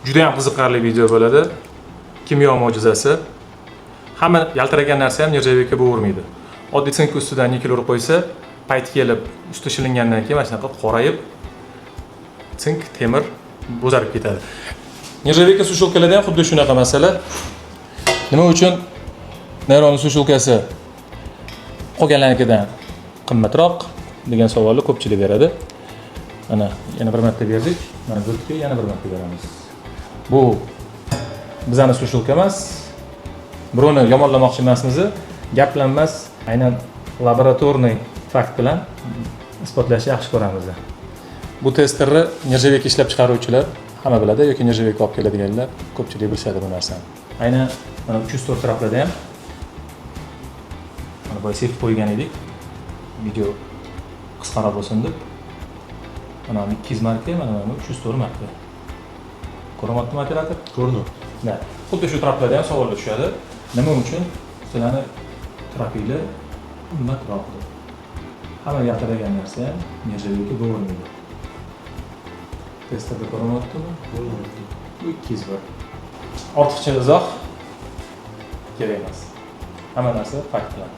Juda ham qiziqarli video bo'ladi. Kimyo mo'jizasi. Hamma yaltiragan narsa ham нержавейка bo'lavermaydi. Oddiy sink ustidan nikel urib qo'ysa, payti kelib usti shilingandan keyin mana shunaqa qorayib, sink, temir bo'zarib ketadi. Нержавейка сушилка larda ham xuddi shunaqa masala. Nima uchun Neroni сушилка si qolganlarnikidan qimmatroq degan savolni ko'pchilik beradi. Mana, yana bir marta berdik. Mana bu yerga yana bir marta beramiz. Bu bizani сушилка emas. Birovni yomonlamoqchi emasmiz, gap bilan emas, aynan лабораторный fakt bilan isbotlashni yaxshi ko'ramiz. Bu testerni нержавейка ishlab chiqaruvchilar hamma biladi yoki нержавейка olib keladiganlar, ko'pchilik bilishadi bu narsani. Aynan mana 304 traplarda ham, mana boya sepib qo'ygan edik. Video qisqaroq bo'lsin deb. Mana bu 200 marka, mana bu 304 marka. Ko'ryaptimi operator? Ko'rinadi. Да. Xuddi shu traplarda ham savollar tushadi. Nima uchun sizlarni trapinglar qimmatroq deb. Hamma gapiradigan narsa ham нержавейка bo'lavermaydi. Testerda ko'rinyaptimi? Ko'rinadi. Bu 201. Ortiqcha izoh kerak emas. Hamma narsa fakt bilan.